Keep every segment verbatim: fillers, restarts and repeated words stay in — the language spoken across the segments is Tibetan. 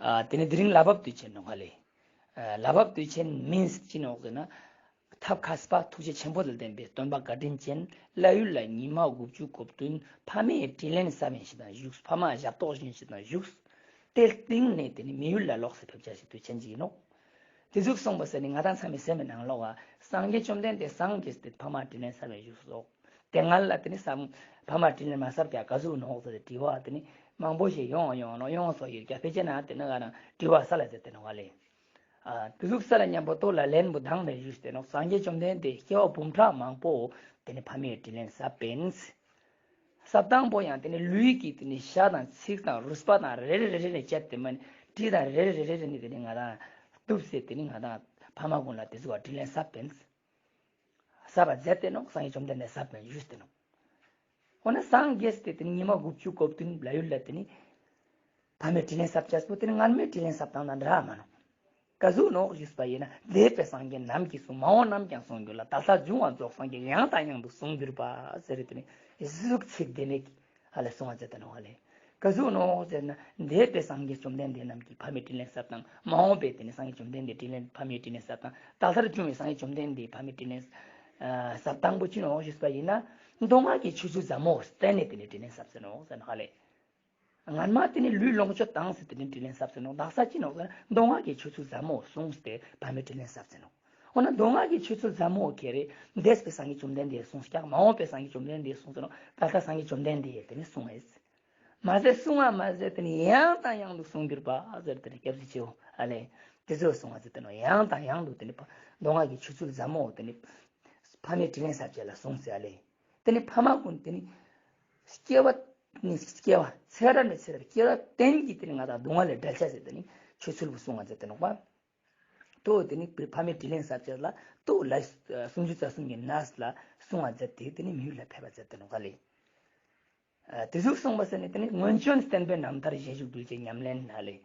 ཨ། དེ་ནས་དེ་རིང་ལྷ་བབས་དུས་ཆེན་ནོ་ཧ་ལེ། ཨ། ལྷ་བབས་དུས་ཆེན་མིན་ཅི་ནོག་ཟེར་ན། ཐབས་མཁས་པ་ཐུགས་རྗེ་ཆེན་པོ་དང་ལྡན་པའི་སྟོན་པ་བཀའ་དྲིན་ཅན་ལྷ་ཡུལ་ལ་ཉི་མ་དགུ་བཅུ་གོ་བདུན་ཕ་མའི་དྲིན་ལན་གསབ་མཁན་ཞིག་དང་བཞུགས། ཕ་མ་ཞབས་ཏོག་ཞུ་མཁན་ཞིག་དང་བཞུགས། དེ་སྟེང་ནས་དེ་ནི་མི་ཡུལ་ལ་ལོག་སྟེ་ཕེབས་བྱ་ཞིག་དུས་ཆེན་ཅིག་ཡིན་ནོ། དེ་ཟུག་གསུངས་པ་ཟེར་ནས་ང་དང་ཚང་མའི་སེམས་ནང་ལོག་ག་སངས་རྒྱས་བཅོམ་ལྡན་འདས་སངས་རྒྱས་ཏེ་ཕ་མ་དྲིན་ལན་གསབ་མཁན་བཞུགས་སོ། དེ་སྔ་ལ་དེ་ནི་བསམ། ཕ་མ་དྲིན་ལན་མ་གསབ་ཀྱང་ག་ཟུག་ནོག་ཟེར་དྲི་བ་དེ་ནི་མང་པོ་ཞིག་ཡོང་ཡོང་ནོ་ཡོང་སོགས་ཡོད་ཀྱང་ཕལ་ཆེར་ན་དེ་ནི་ག་ན་དྲི་བ་ས་ལ་ཟེར་དེ་ནོ་བ་ལེ། ཨ། དེ་ཟུག་ས་ལ་མཉམ་པོ་ལྟོ་ལ་ལན་པོ་དང་ལས་ཞུས་ཏེ་ནོ། སངས་རྒྱས་བཅོམ་ལྡན་འདས་སྐྱེ་བ་འབུམ་ཕྲག་མང་པོ་དེ་ནི་ཕ་མའི་དྲིན་ལན་གསབ་པིན། གསབ་སྟངས་པོ་ཡང་དེ་ནི་ལུས་ཀྱི་དེ་ནི་ཤ་དང་ཚིགས་དང་རུས་པ་དང་རེ་རེ་རེ་རེ་ནས་བཅད་དེ་མ་ནི་གྲི་དང་རེ་རེ་རེ་རེ་ནི་དེ་ནི་ང་དང་གཏུབ་སྟེ་དེ་ནི་ང་དང་ཕ་མ་ཀུན་ལ་དེ་ཟུག་ག་དྲིན་ལན་གསབ་པིན། གསབ་པ་མཛད་དེ་ནོ། སངས་རྒྱས་བཅོམ་ལྡན་འདས་གསབ་པིན་ཞུས་ཏེ་ནོ། འོ་ན་སངས་རྒྱས་ཏེ་དེ་ནི་ཉི་མ་དགུ་བཅུ་གོ་བདུན་ལྷ་ཡུལ་ལ་དེ་ནི་ཕ་མའི་དྲིན་ལན་གསབ་བྱས་པོ་དེ་ནི་སྔར་མའི་དྲིན་ལན་གསབ་སྟངས་དང་འདྲ་མ་ནོ། ག་ཟུག་ནོག་ཞུས་པ་ཡིན་ན། འདས་པའི་སངས་རྒྱས་རྣམས་ཀྱིས་གསུངས། མ་འོངས་རྣམས་ཀྱང་གསུང་འགྱུར་ལ། ད་ལྟར་བྱུང་བ་རྫོགས་སངས་རྒྱས། ཡང་དང་ཡང་དུ་གསུང་གྱུར་པ། ཟེར་དེ་ནི་ཟུག་ཚིག་དེ་ནི་ཧ་ལས་གསུང་བ་མཛད་དེ་ནོ་ཧ་ལས། ག་ཟུག་ནོག་ཟེར་ན། འདས་པའི་སངས་རྒྱས་བཅོམ་ལྡན་འདས་རྣམས་ཀྱིས་ཕ་མའི་དྲིན་ལན་གསབ་སྟངས། མ་འོངས་པའི་དེ་ནི་སངས་རྒྱས་བཅོམ་ལྡན་འདས་དྲིན་ལན་ཕ་མའི་དྲིན་ལན་གསབ་སྟངས། ད་ལྟར་བྱུང་བའི་སངས་རྒྱས་བཅོམ་ལྡན་འདས་ཕ་མའི་དྲིན་ལན་གསབ་སྟངས་པོ་ཅི་ནོག་ཞུས་པ་ཡིན་ན། མདོ་སྔགས་ཀྱི་ཆོས་ཚུལ་ཟབ་མོ་བསྟན་ནས་དེ་ནི་དྲིན་ལན་གསབ་ཟེར་ནོག་ཟེར་ནོ་ཧ་ལས། སྔན་མ་དེ་ནི་ལུས་ལོངས་སྤྱོད་བཏང་སྟེ་དེ་ནི་དྲིན་ལན་གསབ་ཟེར་ནོ། དག་ས་ཅི་ནོག་ཟེར་ན་མདོ་སྔགས་ཀྱི་ཆོས་ཚུལ་ཟབ་མོ་གསུངས་ཏེ་ཕ་མའི་དྲིན་ལན་གསབ་ཟེར་ནོ། འོ་ན་མདོ་སྔགས་ཀྱི་ཆོས་ཚུལ་ཟབ་མོ་ཁྱེར་རེ་འདས་པའི་སངས་རྒྱས་བཅོམ་ལྡན་འདས་གསུངས་ཀྱང་མ་འོངས་པའི་སངས་རྒྱས་བཅོམ་ལྡན་འདས་གསུངས་ཟེར་ནོ། ད་ལྟ་སངས་རྒྱས་བཅོམ་ལྡན་འདས་དེ་ནི་གསུངས་ཡོད། མ་ཟད་གསུང་བ་མ་ཟད་དེ་ནི་ཡང་དང་ཡང་དུ་གསུང་གྱུར་པ་ཟེར་དེ་ནི་སྐྱབས་རྗེ་ཆེ་བོ་ཨ་ལས་དེ་ཚོས་གསུང་བ་ཟེར་དེ་ནོ། ཡང་དང་ཡང་དུ་དེ་ནི་མདོ་སྔགས་ཀྱི་ཆོས་ཚུལ་ཟབ་མོ་དེ་ནི་ཕ་མའི་དྲིན་ལན་གསབ་བྱེད་ལ་གསུངས་ཟེར་ཨ་ལས། དེ་ནི་ཕ་མ་ཀུན་དེ་ནི་སྐྱེ་བ་ནི་སྐྱེ་བ་ཚེ་རབས་ནས་ཚེ་རབས་སྐྱེ་བ་གཏན་གྱི་དེ་ནི་ང་དང་སྡུག་བསྔལ་ལས་བསྒྲལ་བྱ་ཟེར་དེ་ནི་ཆོས་ཚུལ་བུ་གསུང་བ་མཛད་དེ་ནོག་པ། ཏོ་དེ་ནི་ཕ་མའི་དྲིན་ལན་གསབ་བྱེད་ལ་ཏོ་ལ་སུམ་ཅུ་རྩ་གསུམ་གྱི་གནས་ལ་གསུང་བ་མཛད་དེ་དེ་ནི་མི་ཡུལ་ལ་ཕེབས་པ་མཛད་དེ་ནོག་ལེ། དེ་ཟུག་གསུངས་པ་ཟེར་ནས་དེ་ནི་སྔོན་བྱོན་བསྟན་པའི་རྣམ་ཐར་རྗེས་འཇུག་གདུལ་བྱའི་ཉམས་ལེན་ན་ལེ།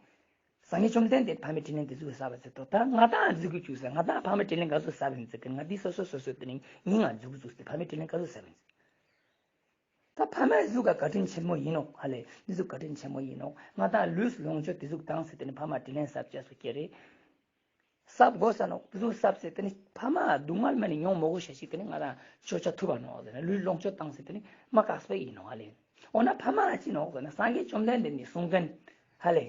སངས་རྒྱས་བཅོམ་ལྡན་འདས་ཕ་མའི་དྲིན་ལན་དེ་ཟུག་གསབ་པ་ཟེར་ཏོ། ད་ང་དང་ཟུག་གི་བཅུག་ཟེར། ང་དང་ཕ་མའི་དྲིན་ལན་ག་ཟུག་གསབ་ཡིན་ཟེར་གི་ང་འདི་སོ་སོ་སོ་སོ་དེ་ནི་ངི་ང་ཟུག་གི་བཅུག་ཟེར། ཕ་མའི་དྲིན་ལན་ག་ཟུག་གསབ་ཡིན་ཟེར། ད་ཕ་མའི་ཟུག་ག་བཀའ་དྲིན་ཆེན་མོ་ཡིན་ནོ་ཧ་ལེ། འདི་ཟུག་བཀའ་དྲིན་ཆེན་མོ་ཡིན་ནོ། ང་དང་ལུས་ལོངས་སྤྱོད་དེ་ཟུག་བཏང་ཟེར་དེ་ནི་ཕ་མ་དྲིན་ལན་གསབ་བྱ་སུ་སྐྱེ་རེད། གསབ་དགོས་ས་ནོ། དེ་ཚོ་གསབ་ཟེར་དེ་ནི་ཕ་མ་སྡུག་བསྔལ་མ་ནི་མྱོང་མ་དགོས་ཤ་ཞིག་དེ་ནི་ང་རང་ཆོས་བྱ་ཐུབ་པ་ནོ་ཟེར་ན། ལུས་ལོངས་སྤྱོད་བཏང་ཟེར་དེ་ནི་མ་དཀགས་པ་ཡིན་ནོ་ཧ་ལེ། འོ་ན་ཕ་མ་ཅི་ནོ་ཟེར་ན་སངས་རྒྱས་བཅོམ་ལྡན་འདས་ནི་གསུང་མཁན་ཧ་ལེ།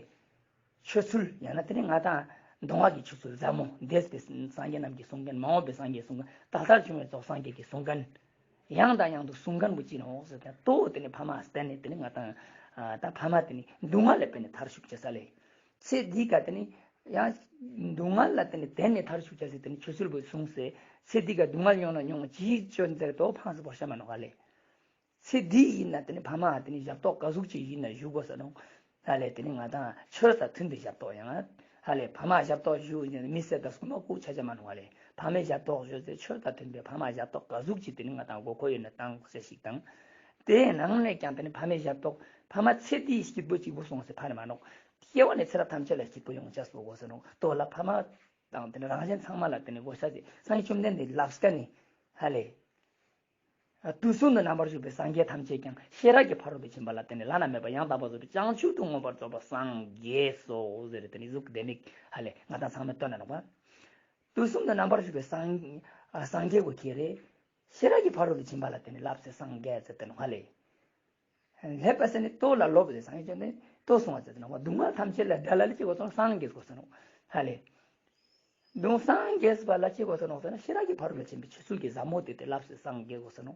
ཆོས་ཚུལ་ཡང་ན་དེ་ནི་ང་དང་མདོ་སྔགས་ཀྱི་ཆོས་ཚུལ་ཟབ་མོ། འདས་པའི་སངས་རྒྱས་རྣམས་ཀྱིས་གསུང་མཁན། མ་འོངས་པའི་སངས་རྒྱས་གསུང་མཁན། ད་ལྟར་བྱུང་བའི་རྫོགས་སངས་རྒྱས་ཀྱིས་གསུང་མཁན། ཡང་དང་ཡང་དུ་གསུང་མཁན་པོ་ཅི་ནོ་ཟེར་ན་ཏོ་དེ་ནི་ཕ་མ་བསྟེན་ནས་དེ་ནི་ང་དང་ད་ཕ་མ་དེ་ནི་སྡུག་བསྔལ་ལས་སྤེལ་ནས་ཐར་ཤུགས་ཆེ་ས་ལེ། ཚེ་འདི་ག་དེ་ནི་ཡང་སྡུག་བསྔལ་ལ་དེ་ནི་དེ་ནི་ཐར་ཤུགས་ཆེ་ས་དེ་ནི་ཆོས་ཚུལ་པོ་གསུངས་སེ། ཚེ་འདི་ག་སྡུག་བསྔལ་མྱོང་ན་མྱོང་ཅིའི་སྐྱོན་ཟེར་ཏོ་ཕངས་སེ་བོ་ཤ་མ་ནོ་ག་ལེ། ཚེ་འདི་ཡིན་ན་དེ་ནི་ཕ་མ་དེ་ནི་ཞབས་ཏོག་ག་ཟུག་ཅིག་ཡིན་ན་ཞུ་དགོས་ས་ནོ། ཧ་ལེ་དེ་ནི་ང་དང་ཆོས་དང་མཐུན་པའི་ཞབས་ཏོག་ཡང་ཧ་ལེ་ཕ་མ་ཞབས་ཏོག་ཞུ་ཡིན་མི་སེར་དང་སྐུ་མ་ཁུག་ཆ་ཆ་མ་ནོ་ཧ་ལེ། ཕ་མའི་ཞབས་ཏོག་ཞུ་ཚེ་ཆོས་དང་མཐུན་པའི་ཕ་མ་ཞབས་ཏོག་ག་ཟུག་ཅིག་དེ་ནི་ང་དང་དགོས་མཁོ་ཡོད་ན་བཏང་དགོས་ས་ཞིག་དང་། དེའི་ནང་ནས་ཀྱང་དེ་ནི་ཕ་མའི་ཞབས་ཏོག་ཕ་མ་ཚེ་འདིའི་སྐྱིད་པོ་གཅིག་པུ་སོང་ཟེར་ཕ་རེ་མ་ནོ། སྐྱེ་བ་ནས་ཚེ་རབས་ཐམས་ཅད་ལ་སྐྱིད་པོ་ཡོང་ཆ་སོ་དགོས་ས་ནོ། ཏོ་ལ་ཕ་མ་དང་དེ་ནི་རང་གཞན་ཚང་མ་ལ་དེ་ནི་དགོས་ས་ཅིག་སངས་རྒྱས་བཅོམ་ལྡན་འདས་ལབ་སྐད་ནི་ཧ་ལེ། དུས་གསུམ་དུ་རྣམ་པར་བཞུགས་པའི་སངས་རྒྱས་ཐམས་ཅད་ཀྱང་ཤེས་རབ་ཀྱི་ཕ་རོལ་ཏུ་ཕྱིན་པ་ལ་བརྟེན་ནས་བླ་ན་མེད་པ་ཡང་དག་པར་རྫོགས་པའི་བྱང་ཆུབ་ཏུ་མངོན་པར་རྫོགས་པར་སངས་རྒྱས་སོ་ཟེར་དེ་ནི་གཟུགས་ལྡེ་མིག་ཧ་ལེ་ང་དང་ཚང་མས་སྟོན་ན་ནོག་པ། དུས་གསུམ་དུ་རྣམ་པར་བཞུགས་པའི་སངས་སངས་རྒྱས་ཀྱི་ཁྱེར་རེ། ཤེས་རབ་ཀྱི་ཕ་རོལ་ཏུ་ཕྱིན་པ་ལ་བརྟེན་ནས་ལབ་སེ་སངས་རྒྱས་ཟེར་དེ་ནི་ཧ་ལེ། ལྷག་པ་ཟེར་ནས་ལྟོ་ལ་ལོབ་ཟེར་སངས་རྒྱས་ནས་ལྟོ་གསུང་བ་ཟེར་ནོག་པ། སྡུག་བསྔལ་ཐམས་ཅད་ལས་བསྒྲལ་ལ་ལ་ཅི་དགོས་སོང་སངས་རྒྱས་དགོས་སོང་ནོ་ཧ་ལེ། སྡུག་སངས་རྒྱས་པ་ལ་ཅི་དགོས་སོང་ནོ་ཟེར་ན་ཤེས་རབ་ཀྱི་ཕ་རོལ་ཏུ་ཕྱིན་པའི་ཆོས་ཚུལ་གྱི་ཟབ་མོ་དེ་དེ་ལབ་སེ་སངས་རྒྱས་དགོས་སོང་ནོ་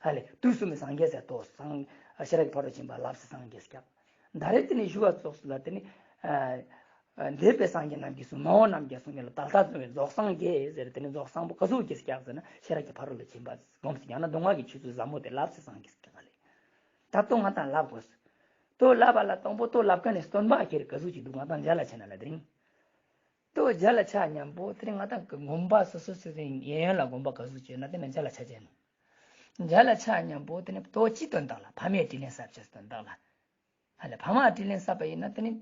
ཧ་ལེ། དུས་གསུམ་དུ་སངས་རྒྱས་ཟེར་ཏོ་སངས་ཤེས་རབ་ཀྱི་ཕ་རོལ་ཏུ་ཕྱིན་པ་ལབ་སེ་སངས་རྒྱས་སྐྱབས། ད་རེས་དེ་ནི་ཞུ་བ་ཙོགས་སུ་ལ་དེ་ནི། འདས་པའི་སངས་རྒྱས་རྣམས་ཀྱིས་གསུངས། མ་འོངས་རྣམས་ཀྱང་གསུང་གི་ལ། ད་ལྟ་བྱུང་བའི་རྫོགས་སངས་རྒྱས་ཟེར་དེ་ནི་རྫོགས་སངས་པོ་ག་ཟུག་གི་སྐྱག་ཟེར་ན་ཤེས་རབ་ཀྱི་ཕ་རོལ་ལ་ཕྱིན་པ་སྒོམ་ཟེར་ཡང་ན་མདོ་སྔགས་ཀྱི་ཆོས་ཚུལ་ཟབ་མོ་དེ་ལབ་སེ་སངས་རྒྱས་སྐྱག་ལེ། ད་ལྟོ་ང་དང་ལབ་དགོས། ལྟོ་ལབ་པ་ལ་དང་པོ་ལྟོ་ལབ་མཁན་ནི་སྟོན་པ་ཁྱེར་ག་ཟུག་ཅིག་འདུག་ང་དང་མཇལ་ལ་ཆ་ན་ལ་དེ་རིང་། ལྟོ་མཇལ་ལ་ཆ་མཉམ་པོ་དེ་རིང་ང་དང་གི་དགོན་པ་སོ་སོ་སོ་སོའི་གཡས་གཡོན་ལ་དགོན་པ་ག་ཟུག་ཅིག་ཡོད་ན་དེ་ན་མཇལ་ལ་ཆ་ཅན། མཇལ་ལ་ཆ་མཉམ་པོ་དེ་ནི་ལྟོ་ཅི་སྟོན་སྟངས་ལ་ཕ་མའི་དྲིན་ལན་གསབ་ཆ་སྟོན་སྟངས་ལ། ཧ་ལས་ཕ་མ་དྲིན་ལན་གསབ་པ་ཡིན་ན་དེ་ནི་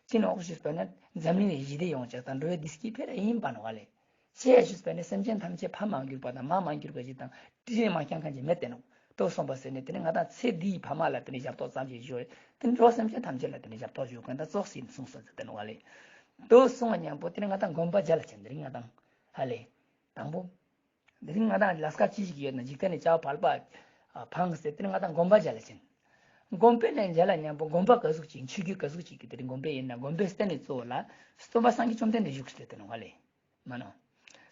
ཅི་ནོག་ཞུས་པ་ན་འཛམ་གླིང་ལ་ཞི་བདེ་ཡོང་ཆེད་དང་འགྲོ་བའི་བདེ་སྐྱིད་འཕེལ་ཡིན་པ་ནོ་ཧ་ལས། ཅི་ཡ་ཞུས་པ་ན་སེམས་ཅན་ཐམས་ཅད་ཕ་མ་གྱུར་པ་དང་མ་མ་གྱུར་པ་ཞིག་དང་དྲིན་ལན་མ་བསྐྱངས་མཁན་ཅིག་མེད་དེ་ནོ། ལྟོས་སོང་པ་ཟེར་ནས་དེ་ནི་ང་དང་ཚེ་འདིའི་ཕ་མ་ལ་དེ་ནི་ཞབས་ཏོག་ཙམ་ཞིག་ཞུ། དེ་ནི་འགྲོ་བ་སེམས་ཅན་ཐམས་ཅད་ལ་དེ་ནི་ཞབས་ཏོག་ཞུ་མཁན་དང་ཙོགས་ཤིག་གསུངས་སོང་ཟེར་དེ་ནི་བ་ལས། ལྟོས་སོང་བ་མཉམ་པོ་དེ་ནི་ང་དང་དགོན་པ་མཇལ་ལ་ཕྱིན། དེ་རིང་ང་དང་ཧ་ལས། དང་པོ། དེ་རིང་ང་དང་ལས་ཀ་ཅི་ཞིག་ཡོད་ན། འཇིག་རྟེན་ནས་བྱ་བ་ཕལ་པ་ཨ་འཕངས་ཟེར་དེ་ནི་ང་དང་དགོན་པ་མཇལ་ལ་ཕྱིན། དགོན་པའི་ནས་མཇལ་ལ་མཉམ་པོ་དགོན་པ་ག་ཟུག་ཅིག་ཆོས་བརྒྱུད་ག་ཟུག་ཅིག་གི་དེ་རིང་དགོན་པའི་ཡིན་ན་དགོན་པའི་རྟེན་ནས་གཙོ་བོ་ལ་སྟོན་པ་སངས་རྒྱས་བཅོམ་ལྡན་འདས་བཞུགས་ཟེར་དེ་ནི་བ་ལས། མ་ནོ།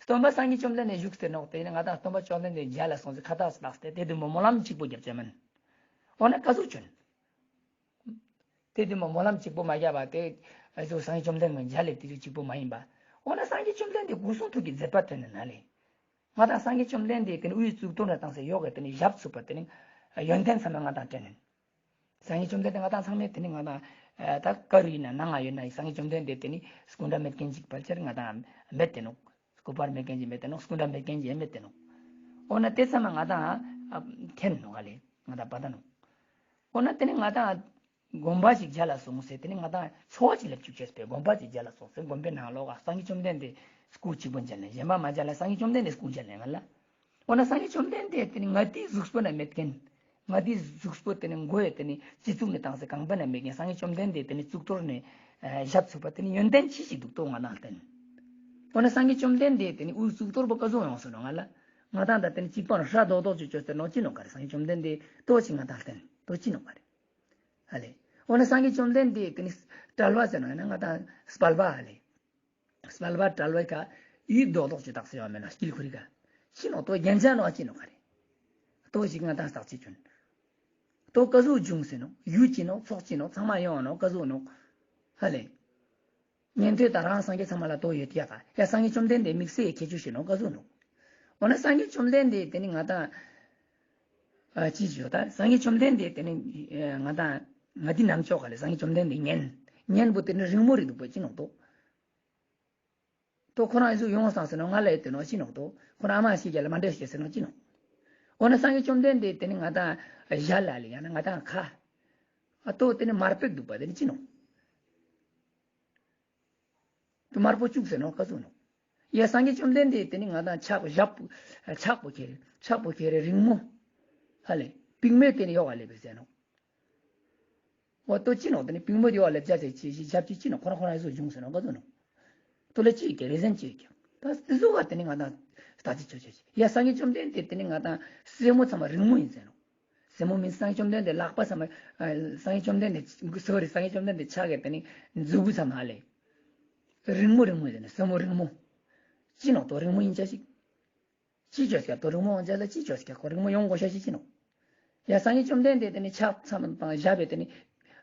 སྟོན་པ་སངས་རྒྱས་བཅོམ་ལྡན་འདས་བཞུགས་ཟེར་ནོག་དེ་ནི་ང་དང་སྟོན་པ་བཅོམ་ལྡན་འདས་མཇལ་ལ་སོང་ཟེར་ཁ་བཏགས་སུ་བཏགས་ཏེ་དེ་དུས་མོ་སྨོན་ལམ་གཅིག་པོ་བརྒྱབ་ཚེ་མིན། འོ་ན་ག་ཟུག་བྱོན། དེ་དུས་མོ་སྨོན་ལམ་གཅིག་པོ་མ་བརྒྱབ་པ་དེ་ཨ་ཟུག་སངས་རྒྱས་བཅོམ་ལྡན་འདས་མཇལ་ལེ་དེ་དུས་གཅིག་པོ་མ་ཡིན་པ། འོ་ན་སངས་རྒྱས་བཅོམ་ལྡན་འདས་སྐུ་གསུང་ཐུགས་ཀྱི་མཛད་པ་དེ་ནི་ན་ལེ། ང་དང་སངས་རྒྱས་བཅོམ་ལྡན་འདས་དེ་ནི་དབུའི་གཙུག་ཏོར་ན་བཏང་ཟེར་ཡོག་གི་དེ་ནི་ཞབས་ཚུགས་པ་དེ་ནི་ཡོན་ཏན་ཚང་མ་ང་དང་དྲན་ནས། སངས་རྒྱས་བཅོམ་ལྡན་འདས་ང་དང་ཚང་མས་དེ་ནི་ང་དང་ཨ་ད་ག་རུ་ཡིན་ན་ན་ང་ཡོད་ན་སངས་རྒྱས་བཅོམ་ལྡན་འདས་དེ་ནི་སྐུ་འདྲ་མེད་མཁན་ཅིག་ཕལ་ཆེར་ང་དང་མེད་དེ་ནོག་སྐུ་པར་མེད་མཁན་ཅིག་མེད་དེ་ནོག་སྐུ་འདྲ་མེད་མཁན་ཅིག་མེད་དེ་ནོག་འོ་ན་དེ་ཚང་མ་ང་དང་ཨ་མཁྱེན་ནོག་ག་ལེ་ང་དང་པ་ད་ནོག་འོ་ན་དེ་ནི་ང་དང་དགོན་པ་ཞིག་མཇལ་ལ་སོང་ཟེར་དེ་ནི་ང་དང་འཚོ་བ་ཞིག་ལེབ་བཅུག་ཅེས་པའི་དགོན་པ་ཞིག་མཇལ་ལ་སོང་ཟེར་དགོན་པའི་ནང་ལོགས་ཨ་སངས་རྒྱས་བཅོམ་ལྡན་འདས་སྐུ་གཅིག་པོ་མཇལ་ནས་གཞན་པ་མ་མཇལ་ལ་སངས་རྒྱས་བཅོམ་ལྡན་འདས་སྐུ་མཇལ་ནས་ང་ལ། འོ་ན་སངས་རྒྱས་བཅོམ་ལྡན་འདས་དེ་ནི་ང་དེའི་གཟུགས་པོ་ན་མེད་མཁན། ང་དེའི་གཟུགས་པོ་དེ་ནི་མགོ་ཡི་དེ་ནི་སྤྱི་གཙུག་ནས་བཏང་སའི་རྐང་པ་ན་མེད་མཁན་སངས་རྒྱས་བཅོམ་ལྡན་འདས་དེ་ནི་གཙུག་ཏོར་ནས་ཨ་ཞབས་ཚུགས་པ་དེ་ནི་ཡོན་ཏན་ཅི་ཞིག་འདུག་ལྟོས་ང་དང་བསྟན། འོ་ན་སངས་རྒྱས་བཅོམ་ལྡན་འདས་དེ་ནི་དབུའི་གཙུག་ཏོར་པོ་ག་ཟུག་ཡོང་སོང་ནོ་ང་ལ། ང་དང་ད་དེ་ནི་གཅིག་པ་ན་ཧྲ་རྡོག་རྡོག་ཅིག་བཅོས་ཟེར་ནོ་ཅི་ནོ་ག་རེ་སངས་རྒྱས་བཅོམ་ལྡན་འདས་ལྟོས་ཅིག་ང་དང་བསྟན་ལྟོས་ཅི་ནོ་ག་རེ། ཨ་ལེ། འོ་ན་སངས་རྒྱས་བཅོམ་ལྡན་འདས་དེ་ནི་དཔྲལ་བ་ཟེར་ནོ་ཡང་ན་ང་དང་སྤལ་བ་ཨ་ལེ། སྤལ་བ་དཔྲལ་བའི་ཁ་ཡིད་རྡོག་རྡོག་ཅིག་བཏགས་ཟེར་བ་མེད་ན་དཀྱིལ་འཁོར་རི་ཁ། ཅི་ནོ་ལྟོས་རྒྱན་ཆ་ནོ་ཅི་ནོ་ག་རེ། ལྟོས་ཞིག་ང་དང་བརྟག་དཔྱད་བྱོན། ལྟོས་ག་ཟུག་བྱུང་ཟེར་ནོ་ཡུལ་ཅི་ནོ་ཚོགས་ཅི་ནོ་ཚང་མ་ཡོང་ནོ་ག་ཟུག་ནོ། ཧ་ལེ། ཉན་ཐོས་དང་རང་སངས་རྒྱས་ཚང་མ་ལ་ལྟོས་ཡོད་ཀྱག་ག་ཡ་སངས་རྒྱས་བཅོམ་ལྡན་འདས་དམིགས་བསལ་ཡི་ཁྱད་ཆོས་ཤིག་ནོ་ག་ཟུག་ནོ། འོ་ན་སངས་རྒྱས་བཅོམ་ལྡན་འདས་དེ་ནི་ང་དང་ཨ་ཅི་ཞུ་ད་སངས་རྒྱས་བཅོམ་ལྡན་འདས་དེ་ནི་ང་དང་ང་དེ་ནམ་ཅོག་ག་ལེ་སངས་རྒྱས་བཅོམ་ལྡན་འདས་ཉན། ཉན་པོ་དེ་ནི་རིང་མོ་རེད་འདུག་པ་ཅི་ནོ་ལྟོས། ལྟོས་ཁོ་རང་ཡི་ཟུག་ཡོང་སོང་ཟེར་ནོ་ང་ལ་ཡི་དེ་ནོ་ཅི་ནོ་ལྟོས། ཁོ་རང་ཨ་མ་ཞིག་རྒྱ་ལ་མ་འདྲེས་ཤེས་ཟེར་ནོ་ཅི་ནོ། འོ་ན་སངས་རྒྱས་བཅོམ་ལྡན་འདས་དེ་ནི་ང་དང་ཞ་ལ་ལེ་ཡང་ན་ང་དང་ཁ། ཨ་ལྟོས་དེ་ནི་མར་པེག་འདུག་པ་དེ་ནི་ཅི་ནོ། དུ་དམར་པོ་བཅུག་ཟེར་ནོ་ག་ཟུག་ནོ། ཡ་སངས་རྒྱས་བཅོམ་ལྡན་འདས་དེ་ནི་ང་དང་ཕྱག་ཞབས་ཕྱག་པོ་ཁྱེར་ཕྱག་པོ་ཁྱེར་རིང་མོ། ཧ་ལེ། པིག་མེ་དེ་ནི་ཡོག་ག་ལེ་བེ་ཟེར་ནོ། འོ་ལྟོས་ཅི་ནོ་དེ་ནི་པིག་མེ་དེ་ཡོག་ག་ལེ་བྱ་ཟེར་ཅི་ཞིག་ཞབས་ཀྱི་ཅི་ནོ་ཁོ་རང་ཁོ་རང་ཡི་ཟུག་བྱུང་ཟེར་ནོ་ག་ཟུག་ནོ། ལྟོས་ལ་ཅི་ཡོད་ཀྱག་རེ་ཟན་ཅི་ཡོད་ཀྱག་ད་དེ་ཟུག་ག་དེ་ནི་ང་དང་ལྟ་ཅི་ཆོ་ཆོ་ཅི་ཡ་སངས་རྒྱས་བཅོམ་ལྡན་འདས་དེ་ནི་ང་དང་སེན་མོ་ཚང་མ་རིང་མོ་ཡིན་ཟེར་ནོ། སེན་མོ་མིན་སངས་རྒྱས་བཅོམ་ལྡན་འདས་ལག་པ་ཚང་མ། ཨ་སངས་རྒྱས་བཅོམ་ལྡན་འདས་སོ་རི་སངས་རྒྱས་བཅོམ་ལྡན་འདས་ཕྱག་གི་དེ་ནི་མཛུ་གུ་ཚང་མ་ལེ། རིང་མོ་རིང་མོ་ཡིན་ཟེར་ནོ་སེན་མོ་རིང་མོ། ཅི་ནོ་ལྟོས་རིང་མོ་ཡིན་ཆ་ཞིག་ཅི་བྱོས་ཀྱག་ལྟོས་རིང་མོ་ཡོང་ཆ་ལ་ཅི་བྱོས་ཀྱག་ཁོ་རིང་མོ་ཡོང་དགོས་ཤ་ཞིག་ཅི་ནོ། ཡ་སངས་རྒྱས་བཅོམ་ལྡན་འདས་དེ་ནི་ཕྱག་མཚམས་དང་ཞབས་པད་དེ་ནི།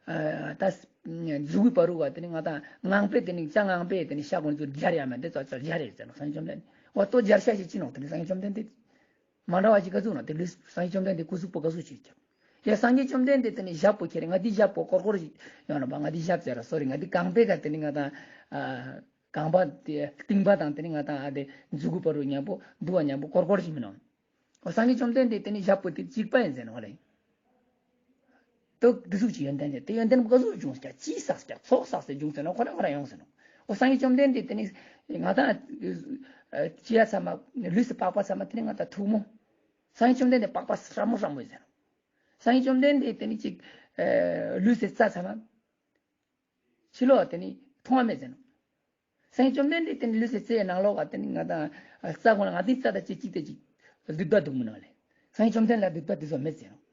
ཨ་ད་མཛུ་གུའི་བར་དུ་བ་དེ་ནི་ང་དང་ངང་པས་དེ་ནི་ཅ་ངང་པས་དེ་ནི་ཤ་གོན་ཚུལ་སྦྱར་ཡ་མེད་དེ་ཙོ་ཙོ་སྦྱར་རེད་ཟེར་ནོ་སངས་རྒྱས་བཅོམ་ལྡན་འདས། འོ་ལྟོས་སྦྱར་ཤ་ཞིག་ཅི་ནོ་དེ་ནི་སངས་རྒྱས་བཅོམ་ལྡན་འདས། མ་འདྲ་བ་ཅིག་ག་ཟུག་ནོ་དེ་ལུས་སངས་རྒྱས་བཅོམ་ལྡན་འདས་སྐུ་གཟུགས་པོ་ག་ཟུག་ཅིག་ཀྱང་། ཡ་སངས་རྒྱས་བཅོམ་ལྡན་འདས་དེ་ནི་ཞབས་པོ་ཁྱེར་ང་དེའི་ཞབས་པོ་ཀོར་ཀོར་ཞིག་ཡོང་ནོ་བ་ང་དེའི་ཞབས་ཟེར་ར་སོ་རི་ང་དེའི་རྐང་པའི་ཁ་དེ་ནི་ང་དང་། ཨ་རྐང་པ་དེ་རྟིང་པ་དང་དེ་ནི་ང་དང་ཨ་དེ་མཛུ་གུ་བར་དུ་མཉམ་པོ་འདུ་བ་མཉམ་པོ་ཀོར་ཀོར་ཞིག་མིན་ནོ། འོ་སངས་རྒྱས་བཅོམ་ལྡན་འདས་དེ་ནི་ཞབས་པོ་དེ་གཅིག་པ་ཡིན་ཟེར་ནོ་ལེ། ལྟོས་འདི་ཟུག་ཅིག་ཡོན་ཏན་ཅན་དེ་ཡོན་ཏན་ག་ཟུག་བྱུང་ཀྱག་ཅི་བསགས་ཀྱག་ཚོགས་བསགས་ཟེར་བྱུང་ཟེར་ནོ་ཁོ་རང་ཁོ་རང་ཡོང་ཟེར་ནོ། འོ་སངས་རྒྱས་བཅོམ་ལྡན་འདས་དེ་ནི་ང་དང་ཅི་ཡ་ཚང་མ་ལུས་སུ་པགས་པ་ཚང་མ་དེ་ནི་ང་དང་ཐུག་མོ། སངས་རྒྱས་བཅོམ་ལྡན་འདས་པགས་པ་སྲབ་མོ་སྲབ་མོ་ཡིན་ཟེར་ནོ། སངས་རྒྱས་བཅོམ་ལྡན་འདས་དེ་ནི་ཅིག་ལུས་སུ་རྩ་ཚང་མ། ཕྱི་ལོགས་དེ་ནི་མཐོང་བ་མེད་ཟེར་ནོ། སངས་རྒྱས་བཅོམ་ལྡན་འདས་དེ་ནི་ལུས་སུ་རྩའི་ནང་ལོགས་ཀ་དེ་ནི་ང་དང་རྩ་ཁོ་ན་ང་དེའི་རྩ་དང་གཅིག་གཅིག་དེ་གཅིག་སྡུད་པ་འདུག་མིན་ནོ་ལེ། སངས་རྒྱས་བཅོམ་ལྡན་ལ་སྡུད་པ་དེ་ཚོ་མེད་ཟེར་ནོ།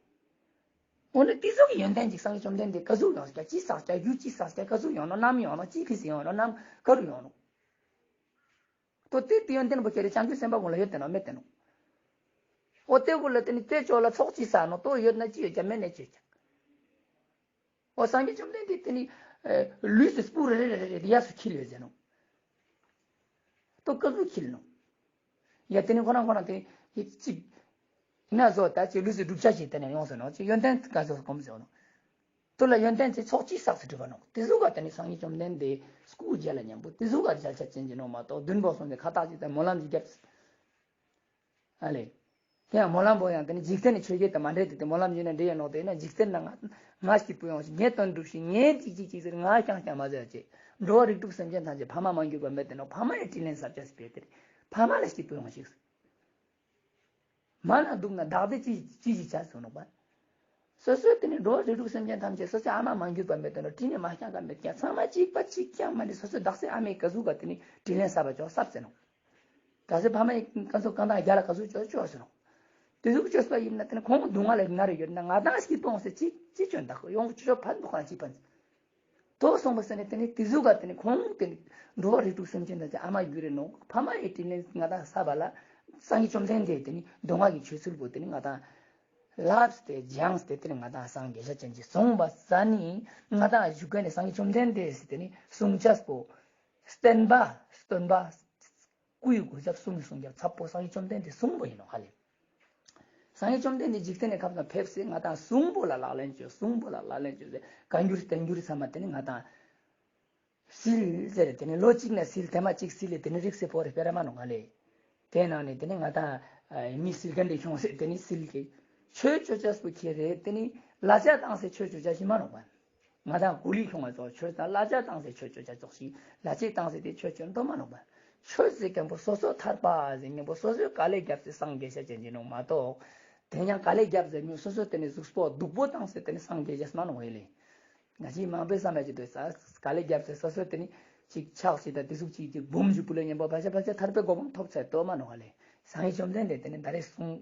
འོ་ན་དེ་ཚོ་གི་ཡོན་ཏན་ཅིག་སངས་རྒྱས་བཅོམ་ལྡན་འདས་ག་ཟུག་ཡོང་ཀྱག་ཅི་བསགས་ཀྱག་རྒྱུ་ཅི་བསགས་ཀྱག་ག་ཟུག་ཡོང་ནོ་ནམ་ཡོང་ནོ་ཅི་ཕི་སི་ཡོང་ནོ་ནམ་ག་རུ་ཡོང་ནོ། ལྟོས་དེ་དེ་ཡོན་ཏན་པོ་ཁྱེར་རེ་བྱང་ཆུབ་སེམས་དཔའ་ཀུན་ལ་ཡོད་དེ་ནོ་མེད་དེ་ནོ། འོ་དེ་ཀུན་ལ་དེ་ནི་དེ་ཅོག་ལ་ཚོགས་ཅི་ཟེར་ནོ་ལྟོས་ཡོད་ན་ཅི་ཡོད་ཀྱག་མེད་ན་ཅི་ཡོད་ཀྱག་འོ་སངས་རྒྱས་བཅོམ་ལྡན་འདས་དེ་ནི་ལུས་སུ་སྤུ་རེ་རེ་རེ་རེ་ཡ་སུ་འཁྱིལ་ཡོད་ཟེར་ནོ། ལྟོས་ག་ཟུག་འཁྱིལ་ནོ། ཡ་དེ་ནི་ཁོ་རང་ཁོ་རང་དེ་ཡི་གཅིག་ན་བཟོ་ད་ཅིག་ལུས་སུ་བསྒྲུབ་བྱ་ཞིག་དེ་ནས་ཡོང་ཟེར་ནོ་ཅིག་ཡོན་ཏན་ག་ཟུག་གོམས་ཟེར་ནོ། ལྟོས་ལ་ཡོན་ཏན་ཚེ་ཚོགས་ཅི་བསགས་སུ་གྲུབ་པ་ནོ། དེ་ཟུག་ག་དེ་ནི་སངས་རྒྱས་བཅོམ་ལྡན་འདས་སྐུ་མཇལ་ལ་མཉམ་པོ་དེ་ཟུག་ག་མཇལ་ཆ་ཅན་གྱི་ནོ་མ་གཏོགས་བདུན་པོ་སོང་ནས་ཁ་བཏགས་ཅིག་དང་སྨོན་ལམ་ཅིག་བརྒྱབ། ཨ་ལེ། དེ་ཡང་སྨོན་ལམ་པོ་ཡང་དེ་ནི་འཇིག་རྟེན་ནི་ཆོས་བརྒྱད་དང་མ་འདྲེས་ཏེ་དེ་སྨོན་ལམ་ཡིན་ན་འདྲེས་ཡ་ནོ་དེ་ན་འཇིག་རྟེན་ན་ང་ང་སྐྱིད་པོ་ཡོང་ཞིག་ངའི་དོན་འགྲུབ་ཞིག་ངའི་ཅིག་ཅིག་ཅིག་ཟེར་ང་རྐྱང་རྐྱང་མ་ཟེར་ཅེས། འགྲོ་བ་རིགས་དྲུག་སེམས་ཅན་ཐམས་ཅད་ཕ་མ་མ་གྱུར་པ་མེད་དེ་ནོ་ཕ་མ་ཡི་དྲིན་ལན་བསབ་བྱ་ཟེར་བས་དེ་ཕ་མ་ལ་སྐྱིད་པོ་ཡོང་ཞིག་མ་ན་སྡུག་ན་བདག་བདེ་ཅི་ཅི་ཞིག་བྱ་ཟེར་ནོག་པ། སོ་སོའི་དེ་ནི་འགྲོ་བ་རིགས་དྲུག་སེམས་ཅན་ཐམས་ཅད་སོ་སོའི་ཨ་མ་མ་གྱུར་པ་མེད་དོ་ནོ། དྲིན་ནི་མ་བསྐྱངས་པ་མེད་ཀྱང་། ཚང་མ་གཅིག་པ་གཅིག་རྐྱང་མ་ནི་སོ་སོའི་བདག་སྲིད་ཨ་མའི་ག་ཟུག་ག་དེ་ནི་དྲིན་ལན་བསབ་པ་ཅོག་བསབ་ཟེར་ནོག། བདག་སྲིད་ཕ་མ་ཡི་ག་ཟུག་གང་དང་རྒྱ་ལ་ག་ཟུག་ཅོག་ཅོག་ཟེར་ནོག། དེ་ཟུག་ཅོག་པ་ཡིན་ན་དེ་ནི་ཁོང་སྡུག་བསྔལ་ལ་ན་རེ་ཡོད་ན་ང་དང་སྐྱིད་པོ་ཟེར་ཅི་ཅི་ཅོན་དག་ཡོང་ཅོག་ཕན་འདུག་ག་ཅི་ཕན། དོ་སོང་པ་ཟེར་ནས་དེ་ནི་དེ་ཟུག་ག་དེ་ནི་ཁོང་དེ་ནི་འགྲོ་བ་རིགས་དྲུག་སེམས་ཅན་དང་ཅི་ཨ་མ་གྱུར་རེ་ནོག། ཕ་མ་ཡི་དྲིན་ལན་ང་དང་བསབ་པ་ལ་སངས་རྒྱས་བཅོམ་ལྡན་འདས་དེ་ནི་མདོ་སྔགས་ཀྱི་ཆོས་ཚུལ་པོ་དེ་ནི་ང་དང་ལབ་སྟེ་སྦྱངས་ཏེ་དེ་ནི་ང་དང་སངས་རྒྱས་ཤ་ཅན་གྱི་གསུངས་པ་ས་ནི་ང་དང་བཞུགས་མཁན་ནི་སངས་རྒྱས་བཅོམ་ལྡན་འདས་སི་དེ་ནི་གསུང་ཆས་པོ་བསྟན་པ་སྟོན་པ་སྐུའི་གོ་ཆ་གསུང་གི་གསུང་རྒྱབ་ཚབ་པོ་སངས་རྒྱས་བཅོམ་ལྡན་འདས་གསུང་པོ་ཡིན་ནོ་ཧ་ལེ། སངས་རྒྱས་བཅོམ་ལྡན་འདས་འཇིག་རྟེན་ནས་ཁབ་དང་ཕེབས་སེ་ང་དང་གསུང་པོ་ལ་ལག་ལེན་བཅོས། གསུང་པོ་ལ་ལག་ལེན་བཅོས་སེ་བཀའ་འགྱུར་བསྟན་འགྱུར་ཚང་མ་དེ་ནི་ང་དང་སིལ་ཟེར་དེ་ནི་ལོ་གཅིག་ན་སིལ་དེ་མ་གཅིག་སིལ་ལེ་དེ་ནི་རིགས་སེ་ཕོ་རེ་སྤེ་ར་མ་ནོ་ང་ལེ། དེ་ནང་ནས་དེ་ནི་ང་དང་མི་སིལ་གན་དེ་ཁྱོང་སེ་དེ་ནི་སིལ་གི་ཆོས་ཅོ་ཅས་པོ་ཁྱེར་རེ་དེ་ནི་ལ་ཆ་བཏང་སེ་ཆོས་ཅོ་ཅས་ཤི་མ་ནོ་བ། ང་དང་ཀུ་ལི་ཁྱོང་བ་ཙོགས་ཆོས་དང་ལ་ཆ་བཏང་སེ་ཆོས་ཅོ་ཅ་ཙོགས་ཤིག་ལ་ཆ་བཏང་སེ་དེ་ཆོས་ཅོ་མདོ་མ་ནོག་པ། ཆོས་ཟེར་མཁན་པོ་སོ་སོ་ཐར་པ་ཟེར་མཁན་པོ་སོ་སོའི་དཀའ་ལས་བརྒྱབ་སྟེ་སངས་རྒྱས་ཤ་ཅན་གྱི་ནོག་མ་གཏོགས། དེ་ཡང་དཀའ་ལས་བརྒྱབ་ཟེར་མི་སོ་སོ་དེ་ནི་གཟུགས་པོ་སྡུག་པོ་བཏང་སེ་དེ་ནི་སངས་རྒྱས་ཤ་མ་ནོག་ཧེ་ལེ། ང་ཅིག་མང་པོའི་བསམ་ཡ་ཅིག་འདུག་ས་དཀའ་ལས་བརྒྱབ་ཟེར་སོ་སོ་དེ་ནི་ཅིག་ཆགས་ཤིག་དང་དེ་ཟུག་ཅིག་ཅིག་འབུམ་བཞི་པོ་ལ་ཉན་པོ་བ་ཤ་བ་ཤ་ཐར་པའི་གོ་འཕང་ཐོབ་ཚར་ཏོ་མ་ནོག་ཧ་ལེ། སངས་རྒྱས་བཅོམ་ལྡན་འདས་དེ་ནི་ད་རེས་གསུང་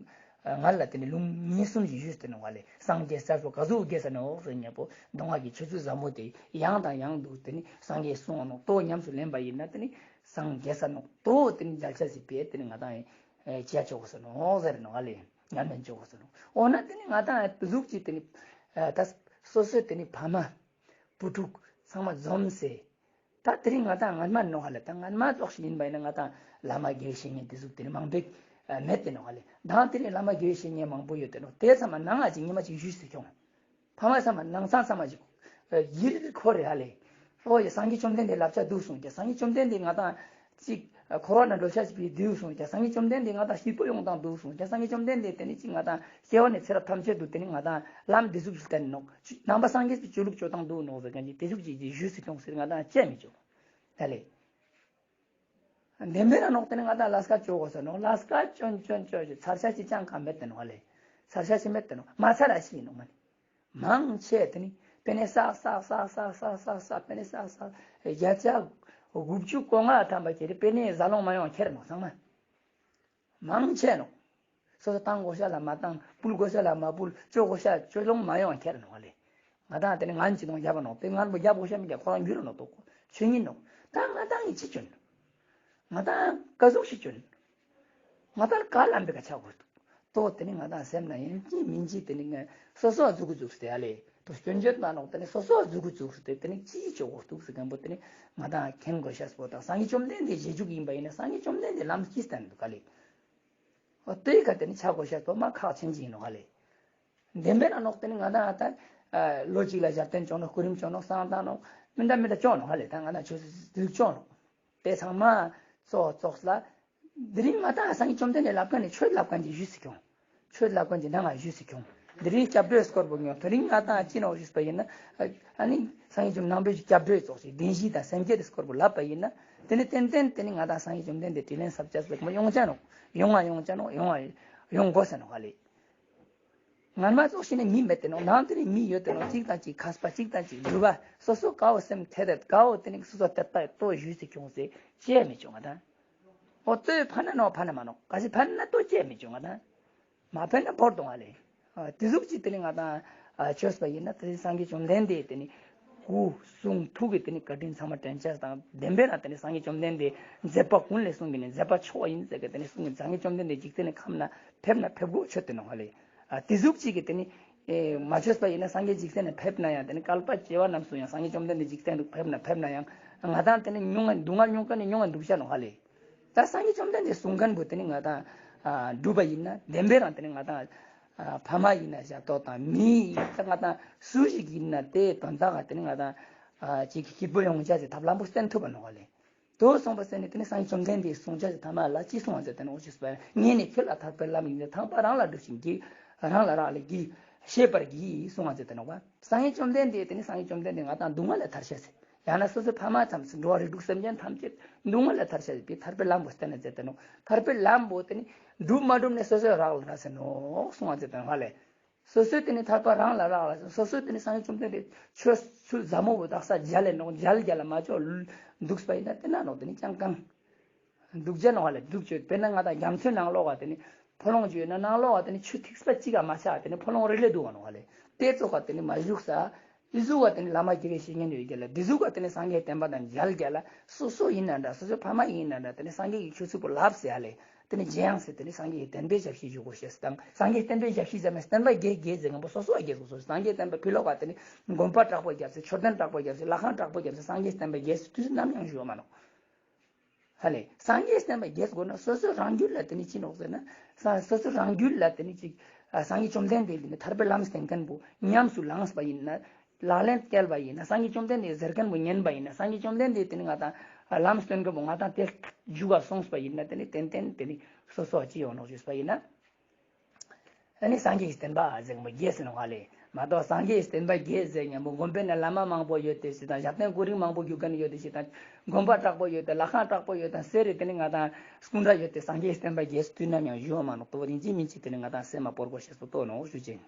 ང་ལ་དེ་ནི་ལུང་ཉེས་གསུམ་ཞིག་ཞུས་ཏེ་ནོ་བ་ལེ། སངས་རྒྱས་ས་སོ་ག་ཟུག་རྒྱས་ས་ནོ་ཟེར་ཉེ་པོ་མདོ་སྔགས་ཀྱི་ཆོས་ཚུལ་ཟབ་མོ་དེ་ཡང་དང་ཡང་དུ་དེ་ནི་སངས་རྒྱས་གསུང་ནོ་ཏོ་ཉམས་སུ་ལེན་པ་ཡིན་ན་དེ་ནི་སངས་རྒྱས་ས་ནོ་ཏོ་དེ་ནི་མཇལ་ཆ་ཞིག་པས་དེ་ནི་ང་དང་ཅི་ཡ་ཆོག་གོ་ས་ནོ་ཟེར་ནོ་བ་ལེ། ཉམས་ལེན་ཆོག་གོ་ས་ནོ་འོ་ན་དེ་ནི་ང་དང་དེ་ཟུག་ཅིག་དེ་ནི་ད་སོ་སོའི་དེ་ནི་ཕ་མ་བུ་ཕྲུག་ཚང་མ་འཛོམས་སེ། ད་དེ་རིང་ང་དང་སྔན་མ་ནོ་ཧ་ལེ། ད་སྔན་མ་ཙོགས་ཤིག་ཡིན་པ་ཡིན་ན་ང་དང་བླ་མ་དགེ་བའི་བཤེས་གཉེན་དེ་ཟུག་དེ་རིང་མང་པོ་མེད་དེ་ནོ་ཧ་ལེ། ད་དེ་རིང་བླ་མ་དགེ་བའི་བཤེས་གཉེན་མང་པོ་ཡོད་དེ་ནོ། དེ་ཚང་མ་ནང་ང་ཅིག་ཉི་མ་ཅིག་བཞུགས་སུ་ཁྱོང་། ཕ་མ་ཚང་མ་ནང་ཚང་ཚང་མ་ཅིག་ཡིད་ཁོ་རེ་ཧ་ལེ། ཨོ་ཡ་སངས་རྒྱས་བཅོམ་ལྡན་འདས་བསླབ་བྱ་འདུག་གསུངས་ཀྱང་སངས་རྒྱས་བཅོམ་ལྡན་འདས་ང་དང་ཅིག་འཁོར་བ་ན་འགྲོ་ཆ་ཞིག་པའི་དུས་གསུངས་ཀྱང་སངས་རྒྱས་བཅོམ་ལྡན་འདས་ང་དང་སྐྱིད་པོ་ཡོང་དང་འདུག་གསུངས་ཀྱང་སངས་རྒྱས་བཅོམ་ལྡན་འདས་དེ་ནི་ཅིག་ང་དང་སྐྱེ་བ་ནས་ཚེ་རབས་ཐམས་ཅད་དུ་དེ་ནི་ང་དང་ལམ་འདི་ཟུག་ཞིག་བསྟན་ནོག། ནང་པ་སངས་རྒྱས་ཀྱི་ཆོས་ལུགས་སྤྱོད་སྟངས་འདུག་ནོག་ཟེར་མཁན་གྱི་དེ་ཟུག་ཅིག་ཅིག་ཞུས་སུ་ཁྱོང་ཟེར་ང་དང་བཅད་མི་ཆོག་ད་ལེ། བདེན་པའི་རང་ནོག་དེ་ནི་ང་དང་ལས་ཀ་ཅོ་གོ་ས་ནོག། ལས་ཀ་ཅོན་ཅོན་ཅོ་ཞིག་ཚར་ཤ་ཅིག་ཅང་གང་མེད་དེ་ནོག་ལེ། ཚར་ཤ་ཅིག་མེད་དེ་ནོག་མ་ཚར་ར་ཤི་ཡིན་ནོག་མ་ནི། མང་ཆེ་དེ་ནི་པེ་ནེ་ས་ས་ས་པེ་ནེ་ས་ས་བརྒྱ་ཆ་དགུ་བཅུ་གོ་ལྔ་ཐམ་པ་ཁྱེར་པེ་ནེ་ཟ་ལོང་མ་ཡོང་ཁྱེར་ནོག་ཚང་མ། མང་ཆེ་ནོག། སོ་སོ་བཏང་དགོས་ཤ་ལ་མ་བཏང་སྤུལ་དགོས་ཤ་ལ་མ་སྤུལ་ཅོ་དགོས་ཤ་ཅོ་ལོང་མ་ཡོང་ཁྱེར་ནོག་ལེ། ང་དང་དེ་ནི་ངན་ཅི་དང་རྒྱབ་ནོག་དེ་ངན་པོ་རྒྱབ་དགོས་ཤ་མི་རྒྱབ་ཁོ་རང་འགྱུར་ནོག་ཏོག་ཆོས་ཉིད་ནོག། ད་ང་དང་ངི་ཅི་ཅོན། ང་དང་ཀ་ཟུག་ཤི་ཅོན། ང་དང་ཀ་ལམ་པའི་ཀ་ཆ་དགོས་འདུག། ཏོ་དེ་ནི་ང་དང་སེམས་ན་ཡིན་གཅིག་མིན་གཅིག་དེ་ནི་ངས་སོ་སོ་འཛུགས་འཛུགས་སྟེ་ཡ་ལེ། ཏོ་སྐྱོན་བརྗོད་མ་ནོག་དེ་ནི་སོ་སོ་འཛུགས་འཛུགས་སྟེ་དེ་ནི་གཅིག་ཅོ་དགོས་འདུག་ཟེར་མཁན་པོ་དེ་ནི་ང་དང་མཁྱེན་དགོས་ཤ་སྤོ་དང་སངས་རྒྱས་བཅོམ་ལྡན་འདས་རྗེས་འཇུག་ཡིན་པ་ཡིན་ན་སངས་རྒྱས་བཅོམ་ལྡན་འདས་ལམ་གཅིག་བསྟན་འདུག་ག་ལེ། འོ་དེའི་ཁ་དེ་ནི་ཆ་དགོས་ཤ་སྤོ་མ་ཁག་ཆེན་གཅིག་ཡིན་ནོག་ག་ལེ། བདེན་པའི་ན་ནོག་དེ་ནི་ང་དང་ད་ལོ་གཅིག་ལ་ཞབས་བརྟན་ཅོ་ནོག་སྐུ་རིམ་ཅོ་ནོག་བསང་བཏང་ནོག་མི་འདྲ་མི་འདྲ་ཅོ་ནོག་ག་ལེ། ད་ང་དང་ཆོས་སྲིད་ཅོ་ནོག་དེ་ཚང་མ་ཙོགས་ཙོགས་ལ། དེ་རིང་ང་དང་སངས་རྒྱས་བཅོམ་ལྡན་འདས་ལབ་མཁན་ནི་ཆོས་ལབ་མཁན་གྱི་ཞུས་སུ་ཁྱོང་། ཆོས་ལབ་མཁན་གྱི་ནང་ང་ཞུས་སུ་ཁྱོང་། དེ་རིང་སྐྱབས་འགྲོའི་སྐོར་པོ་ངོ་དེ་རིང་ང་དང་ཅི་ནོག་ཞུས་པ་ཡིན་ན། ཨ་ནི་སངས་རྒྱས་བཅོམ་ནང་པའི་སྐྱབས་འགྲོའི་ཚོགས་ཤིག་བདེན་བཞི་དང་སེམས་བསྐྱེད་དེ་སྐོར་པོ་ལབ་པ་ཡིན་ན། དེ་ནི་ཏན་ཏན་དེ་ནི་ང་དང་སངས་རྒྱས་བཅོམ་ལྡན་འདས་དྲིན་ལན་གསབ་ཅས་ལེགས་མོ་ཡོང་ཅ་ནོག། ཡོང་ང་ཡོང་ཅ་ནོག། ཡོང་ང་ཡོང་དགོས་ས་ནོག་ག་ལེ། ངར་མ་ཙོགས་ཤིག་ནི་མི་མེད་དེ་ནོག། ནང་དེ་ནི་མི་ཡོད་དེ་ནོག། གཅིག་དང་གཅིག་མཁས་པ་གཅིག་དང་གཅིག་འགྲུལ་པ་སོ་སོ་དགའ་བོ་སེམས་ཐད་དེ་དགའ་བོ་དེ་ནི་སོ་སོ་དེ་ལྟ་ཏོ་ཞུས་སུ་ཁྱོང་ཟེ་ཅེས་མི་བྱུང་ང་དང་། ཨོ་ལྟོས་ཕན་ན་ནོ་ཕན་ན་མ་ནོ་ག་ཞིག་ཕན་ན་ལྟོ་སྐྱེ་མི་བྱུང་ང་དང་། མ་ཕན་ན་བོར་གཏོང་བ་ལས། དེ་ཟུག་ཅིག་དེ་ནི་ང་དང་ཆོས་པ་ཡིན་ན་དེ་སངས་རྒྱས་བཅོམ་ལྡན་འདས་དེ་ནི་སྐུ་གསུང་ཐུགས་ཀྱི་དེ་ནི་བཀའ་དྲིན་ཚང་མ་དྲན་ཆ་དང་བདེན་པའི་ན་དེ་ནི་སངས་རྒྱས་བཅོམ་ལྡན་འདས་མཛད་པ་ཀུན་ལས་གསུངས་པའི་ནི་མཛད་པ་མཆོག་ཡིན་ཟེར་གི་དེ་ནི་གསུངས་ནས་སངས་རྒྱས་བཅོམ་ལྡན་འདས་འཇིག་རྟེན་ནི་ཁམས་ན་ཕེབས་ན་ཕེབས་དགོས་ཆོད་དེ་ནོ་ཧ་ལས། དེ་ཟུག་ཅིག་གི་དེ་ནི་མ་ཆོས་པ་ཡིན་ན་སངས་རྒྱས་འཇིག་རྟེན་ནི་ཕེབས་ན་ཡང་དེ་ནི་བསྐལ་པ་བྱེ་བ་རྣམས་སུ་ཡང་སངས་རྒྱས་བཅོམ་ལྡན་འདས་འཇིག་རྟེན་དུ་ཕེབས་ན་ཕེབས་ན་ཡང་ང་དང་དེ་ནི་མྱོང་ང་སྡུག་བསྔལ་མྱོང་མཁན་ནི་མྱོང་ང་འདུག་ཤ་ནོ་ཧ་ལས། ད་སངས་རྒྱས་བཅོམ་ལྡན་འདས་གསུང་མཁན་པོ་དེ་ནི་ང་དང་སྒྲུབ་པ་ཡིན་ན་བདེན་པའི་རང་དེ་ནི་ང་དང་ཕ་མ་ཡིན་ན་ཞབས་ཏོག་དང་མི་ཡིན་ད་ང་དང་སུ་ཞིག་ཡིན་ན་དེ་དོན་དག་ག་དེ་ནི་ང་དང་ཅིག་གི་སྐྱིད་པོ་ཡོང་བྱ་ཞིག་ཐབས་ལམ་པོ་བསྟན་ཐུབ་པ་ནོ་ཧ་ལས། དོ་གསུངས་པ་ཟེར་ནས་དེ་ནི་སངས་རྒྱས་བཅོམ་ལྡན་འདས་གསུང་བྱ་ཞིག་ཐ་མ་ལ་ཅི་གསུང་བ་ཟེར་དེ་ནོ་ཞེས་པ་ངས་ནི་ཁྱོད་ལ་ཐར་པའི་ལམ་ཡིན་ཏེ་ཐར་པ་རང་ལ་སྒྲུབ་ཅིང་གྱིས་རང་ལ་རག་ལས་གྱིས་ཤེས་པར་གྱིས་གསུང་བ་ཟེར་དེ་ནོ་བ། སངས་རྒྱས་བཅོམ་ལྡན་འདས་དེ་ནི་སངས་རྒྱས་བཅོམ་ལྡན་འདས་ང་དང་སྡུག་བསྔལ་ལས་ཐར་ཤེས་ཟེར། ཡང་ན་སོ་སོའི་ཕ་མ་ཙམ་ཟེར། འགྲོ་བ་རིགས་དྲུག་སེམས་ཅན་ཐམས་ཅད་སྡུག་བསྔལ་ལས་ཐར་བྱ་ཡི་ཕྱིར་ཐར་པའི་ལམ་པོ་བསྟན་ནས་མཛད་དེ་ནོ། ཐར་པའི་ལམ་པོ་དེ་ནི་སྒྲུབ་མ་སྒྲུབ་ནས་སོ་སོའི་རག་ལས་ན་ཟེར་ནོ་གསུང་བ་མཛད་དེ་ནོ་ཧ་ལས། སོ་སོའི་དེ་ནི་ཐར་པ་རང་ལ་རག་ལས། སོ་སོའི་དེ་ནི་སངས་རྒྱས་བཅོམ་ལྡན་འདས་ཆོས་ཚུལ་ཟབ་མོ་བོ་དག་ས་མཇལ་ལས་ནོ། མཇལ་རྒྱ་ལ་མ་ལྕོགས་འདུག་པ་ཡིན་ན་དེ་ན་ནོ་དེ་ནི་ཅང་གང་འདུག་བྱ་ནོ་ཧ་ལས། འདུག་བྱོས། དཔེར་ན་ང་དང་རྒྱ་མཚོའི་ནང་ལོགས་ཀ་དེ་ནི་ཕོ་ལོང་བྱོས་ན་ནང་ལོགས་ཀ་དེ་ནི་ཆུ་ཐིགས་པ་གཅིག་ག་མ་ཆགས། དེ་ནི་ཕོ་ལོང་རེ་ལས་འདུག་བ་ནོ་ཧ་ལས། དེ་ཙོགས་ཀ་དེ་ནི་མ་བཞུགས་ས། དེ་ཟུག་ག་དེ་ནི་བླ་མ་དགེ་བའི་བཤེས་གཉེན་ཡོད་ཀྱི་ལ། དེ་ཟུག་ག་དེ་ནི་སངས་རྒྱས་བསྟན་པ་དང་མཇལ་རྒྱ་ལ། སོ་སོ་ཡིན་ན་འདྲ། སོ་སོའི་ཕ་མ་ཡིན་ན་འདྲ། དེ་ནི་སངས་རྒྱས་ཀྱི་ཆོས་ཚུལ་པོ་ལབ་ཟེར་ཡ་ལས། དེ་ནི་རྗེ་ཡང་ཟེར། དེ་ནི་སངས་རྒྱས་ཀྱི་བསྟན་པའི་ཞབས་ཕྱི་ཞུ་དགོས་ཤེས་དང་། སངས་རྒྱས་བསྟན་པའི་ཞབས་ཕྱི་ཟེར་ན་བསྟན་པ་རྒྱས་རྒྱས་ཟེར་མཁན་པོ་སོ་སོ་ལ་རྒྱས་དགོས་སོ། སངས་རྒྱས་བསྟན་པ་ཕི་ལོགས་པ་དེ་ནི་དགོན་པ་དྲག་པོ་བརྒྱབ་ཟེར། མཆོད་རྟེན་དྲག་པོ་བརྒྱབ་ཟེར། ལྷ་ཁང་དྲག་པོ་བརྒྱབ་ཟེར། སངས་རྒྱས་བསྟན་པ་རྒྱས་ཟེར་དུས་སུ་ནམ་ཡང་ཞུ་བ་མ་ནོ། ཧ་ལས། སངས་རྒྱས་བསྟན་པ་རྒྱས་དགོས་ན་སོ་སོ་རང་རྒྱུད་ལ་དེ་ནི་ཅི་ནོག་ཟེར་ན། ས་སོ་སོ་རང་རྒྱུད་ལ་དེ་ནི་ཅིག་ཨ་སངས་རྒྱས་བཅོམ་ལྡན་འདས་དེ་ནི་ཐར་པའི་ལམ་བསྟན་མཁན་པོ་ཉམས་སུ་བླངས་པ་ཡིན་ན། ལག་ལེན་བསྟན་པ་ཡིན་ན། སངས་རྒྱས་བཅོམ་ལྡན་འདས་ཟེར་མཁན་པོ་ཉན་པ་ཡིན་ན། སངས་རྒྱས་བཅོམ་ལྡན་འདས་དེ་ནི་ང་དང་ལམ་སྟོན་མཁན་པོ་ང་དང་དེ་འཇུག་ག་སོང་པ་ཡིན་ན། དེ་ནི་ཏན་ཏན་དེ་ནི་སོ་སོ་ཅི་ཡོང་ནོག་ཞུས་པ་ཡིན་ན། ཨ་ནི་སངས་རྒྱས་ཀྱི་བསྟན་པ་ཟེར་མཁན་པོ་རྒྱས་ཟེར་ནོ་ཧ་ལས། མ་གཏོགས་སངས་རྒྱས་ཀྱི་བསྟན་པ་རྒྱས་ཟེར་མཁན་པོ་དགོན་པའི་ནང་བླ་མ་མང་པོ་ཡོད་དེ་ཞེས་དང་། ཞབས་བརྟན་སྐུ་རིམ་མང་པོ་བཞུགས་མཁན་ཡོད་དེ་ཞེས་དང་། དགོན་པ་དྲག་པོ་ཡོད་དེ། ལྷ་ཁང་དྲག་པོ་ཡོད་དང་ཟེར་རེ། དེ་ནི་ང་དང་སྐུ་འདྲ་ཡོད་དེ་སངས་རྒྱས་ཀྱི་བསྟན་པ་རྒྱས་དུས་ནམ་ཡང་ཞུ་བ་མ་ནོག། ཏོ་ཡིན་གཅིག་མིན་གཅིག་དེ་ནི་ང་དང་སེམས་མ་སྤོར་དགོས་ཤེས་སུ་ཏོ་ནོ་ཞུ་ཅེན།